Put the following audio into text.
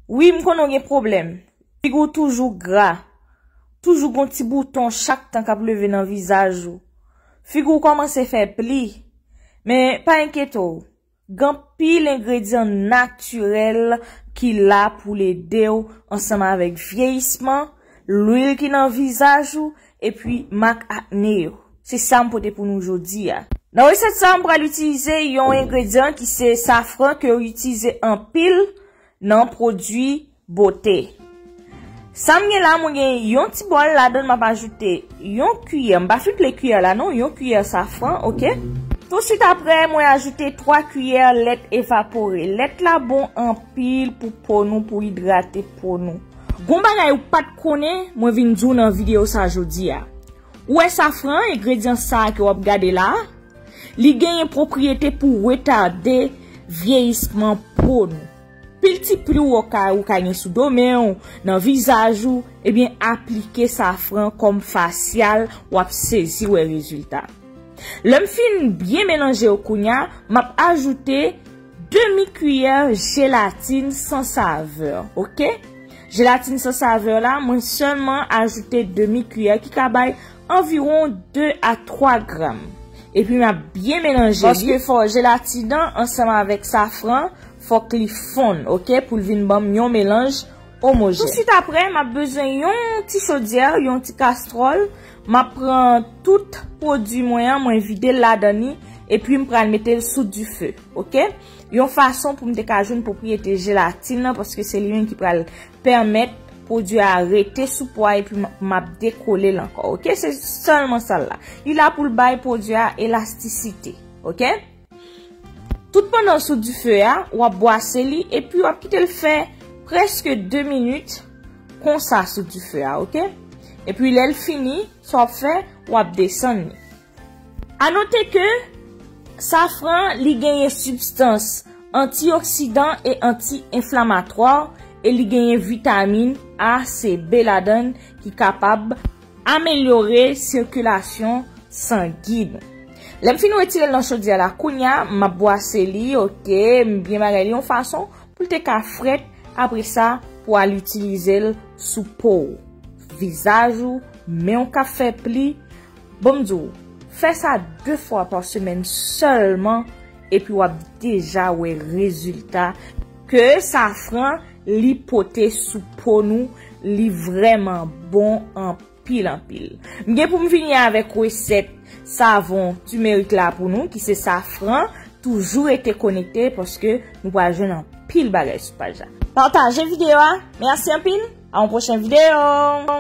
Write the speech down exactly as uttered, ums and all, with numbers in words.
Wi, m konnen w gen pwoblèm. Figi w toujou gra. Toujou gon ti bouton chak tan k ap leve nan vizaj ou. Figi w kòmanse fè pli. Men pa enkyete w. Gen anpil engredyan natirèl ki la pou l ede w ansanm avèk vyeyisman, lwil ki nan vizaj ou, epi mak akne yo. Se sa m pote pou nou jodi a. Nan resèt sa, m pral itilize yon engredyan ki se safran ke yo itilize anpil nan pwodui bote. Sa m gen la, mwen gen yon ti bòl, ladan m ap ajoute yon kiyè. M pa fin ple kiyè la non, yon kiyè safran, oke? Tousuit apre, mwen ajoute twa kiyè lèt evapore. Lèt la bon anpil pou po nou, pou idrate po nou. Gon bagay ou pa t konnen, mwen vin di w nan videyo sa jodi a. Ou wè safran, engredyan sa a ke w ap gade la a? Li genyen pwopriyete pou retade vyeyisman po nou. Pil ti pli ou ka, ou ka gen sou do men w, nan vizaj ou, ebyen aplike safran kòm fasyal, w ap sezi wè rezilta. Lè m fin byen melanje yo kounya, m ap ajoute demi kiyè jelatin san savè, oke? Jelatin san savè la, mwen sèlman ajoute demi kiyè ki ka bay anviwon de a twa gram. Epi m ap byen melanje li. Paske fò jelatin nan ansanm avèk safran, fòk li fonn, oke, pou l vin ban m yon melanj omojèn. Tousuit apre, m ap bezwen yon ti chodyè, yon ti kastwòl. M ap pran tout pwodui mwen an, mwen vide l ladan li, epi m pral mete l sou dife, oke? Yon fason pou m te ka jwenn pwopriyete jelatin nan, paske se li menm ki pral pèmèt pwodui a rete sou po a epi m, m ap dekole l ankò, oke? Se sèlman sa l la. Li la pou l bay pwodui a elastisite, oke? Tout pandan l sou dife a, w ap bwase li epi w ap kite l fè prèske de minit konsa sou dife a, oke? Epi lè l fini, sa w ap fè, w ap desann li. A note ke safran, li genyen sibstans antioksidan e anti-enflamatwa, e li genyen vitamin A, C, B ladan l ki kapab amelyore sikilasyon sangi nou. Lè m fin retire l nan chodyè la, kounya, m ap bwase li, oke, m byen bagay li yon fason pou l te ka frèt. Apre sa, pou al itilize l sou po w, vizaj ou, men w k ap fè pli. Bon, m di w, fè sa de fwa pa semèn sèlman, epi w ap deja wè rezilta ke safran li pote sou po nou, li vrèman bon anpil, anpil. M gen pou m vini avèk resèt savon timerik la pou nou, ki se safran. Toujou rete konekte paske nou pral jwenn anpil bagay sou paj la. Pataje videyo a. Mèsi anpil. A yon pwochen videyo.